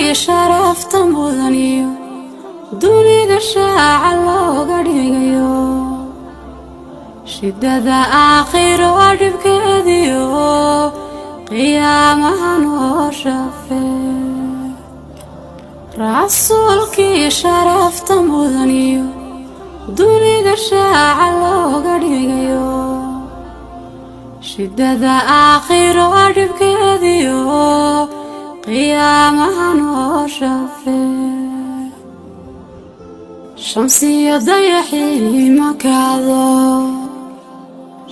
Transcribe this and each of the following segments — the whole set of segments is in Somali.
Rasuulkii sharafta mudaniyo dunida shaaca looga dhigayo, shidada aakhiro dhibkeediyo qiyaamaha noo shafee. Rasuulkii sharafta mudaniyo dunida shaaca looga dhigayo, shidada aakhiro dhibkeediyo qiyaamaha noo shafee. Shamsiyo dayaxii makaado,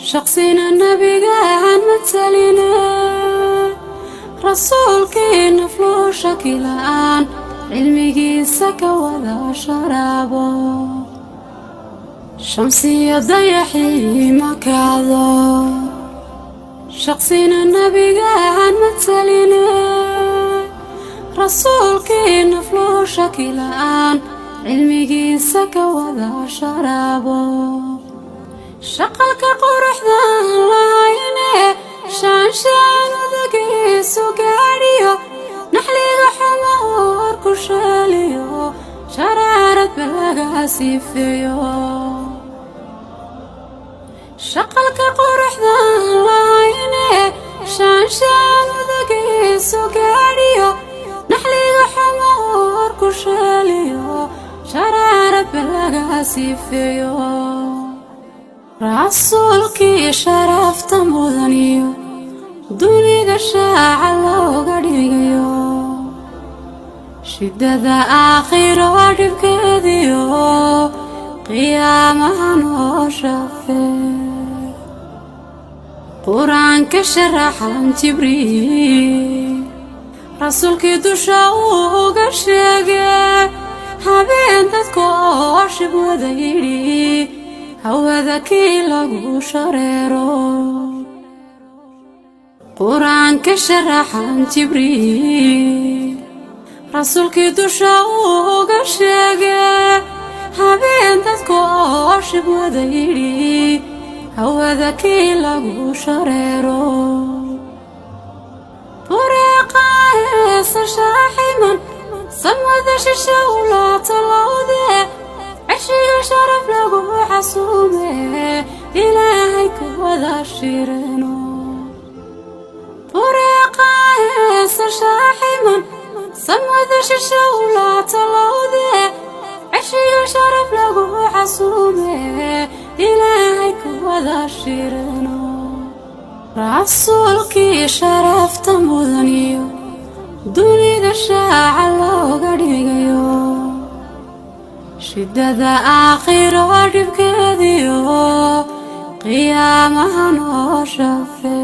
shaqsina nebigaan mataline. Rasuulkii nafluu shaki la'aan cilmigiisa ka wada sharaabo. Shamsiyo dayaxii makaado, shaqsina nebigaan mataline. Rasuulkii nafluu shaki la'aan cilmigiisa ka wada sharaabo. Shaqalka quruxdan lahayne, shaanshaan udagiisu gaadhiyo, naxliga xuma uur ku sheeliyo, sharaarad ba laga sifeeyo. Shaqalka quruxdan lahayne, shaanshaan udagiisu gaadhiyo, naxliga xuma uur ku sheeliyo, sharaarad ba laga sifeeyo. Rasuulkii sharafta mudaniyo dunida shaaca looga dhigayo, shidada aakhiro dhibkeediyo qiyaamaha noo shafee. Qur-aanka sharaxan Jibriil rasuulkii dusha uu uga sheege, habeen dadku oo shib wada yidhi, hawada kii lagu shareero. Qur-aanka sharaxan Jibriil rasuulkii dusha uu uga sheege, habeen dadku oo shib wada yidhi, hawada kii lagu shareero. Bureeqaheesa shaaximan, samada shisha ulaata lowde, ceshiga sharaf lagu xasuume, Ilaahay ku wada shireno. Bureeqaheesa shaaximan, samada shisha ulaata lowde, ceshiga sharaf lagu xasuume, Ilaahay ku wada shireno. Rasuulkii sharafta mudaniyo dunida shaaca looga dhigayo, shidada aakhiro dhibkeediyo qiyaamaha noo shafee.